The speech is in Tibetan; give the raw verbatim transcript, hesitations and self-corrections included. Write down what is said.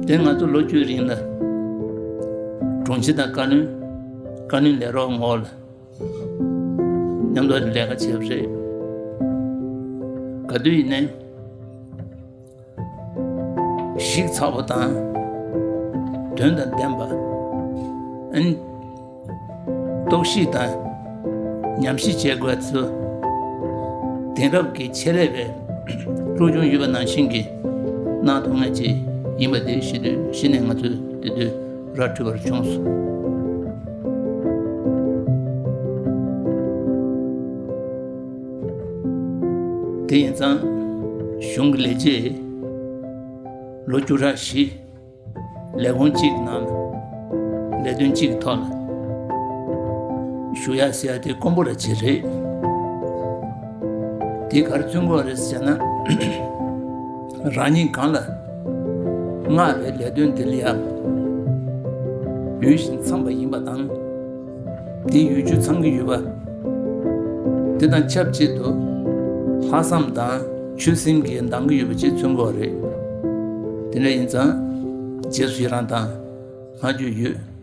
དེ་ང་ཚོ་ལོ་བཅུའི་རིང་ལ་དྲུང་ཆེ་དང་བཀའ་བློན། བཀའ་བློན་ལས་རོགས་ངོ་ལ་མཉམ་དུ་ལས་ཀ་བྱས་པ་རེད། ག་དུས་ཡིན་ནའི་གཞི་ཚ་པོ་དང་དོན་དང་ལྡན་པ། ཨན། རྟོག་ཞིབ་དང་ཉམས་ཞིབ་བྱེད་དགོས་ཚུལ། དེང་རབས་ཀྱི་ཆེད་ལས་པའི་སློབ་སྦྱོང་ཡོད་པ་ནང་བཞིན་གྱི་གནང་ཐུབ་མཁན་ཅིག་ཡིན་པ་དེ་ཤེས་དུས་གཞི་ནས་ང་ཚོས་དེ་དུས་ར་འཕྲོད་པར་བྱུང་སོང་། དེ་ཡིན་ཙང་གཞུང་གི་ལས་བྱེད་ལོ་བཅུ་ཕྲག་བཞི། ལས་ཁུངས་གཅིག་གི་ནང་ལ་ལས་དོན་གཅིག་གི་ཐོག་ལ་ཞུ་ཡ་ཟེར་ཡ་དེ་དཀོན་པོ་ར་ཅིག་རེད། དེ་ག་རེ་མཚོན་གྱི་ཡོད་རེད་ཟེར་ན། རང་ཉིད་གང་ལ་མངགས་པའི་ལས་དོན་དེ་ལ་ཡང་ཡུན་ཞིང་འཚམས་པ་ཡིན་པ་དང་། དེ་ཡུལ་ཆུ་ཚང་གི་ཡོད་པ། དེ་དང་ཆབས་ཅིག་ཏུ་ལྷག་བསམ་དང་ཆོད་སེམས་ཀྱིས་འདང་གི་ཡོད་པ་ཅིག་མཚོན་གྱི་ཡོད་རེད། དེ་འདྲ་ཡིན་ཙང་རྗེས་སུ་ཡི་རང་དང་བསྔགས་བརྗོད་ཡོད།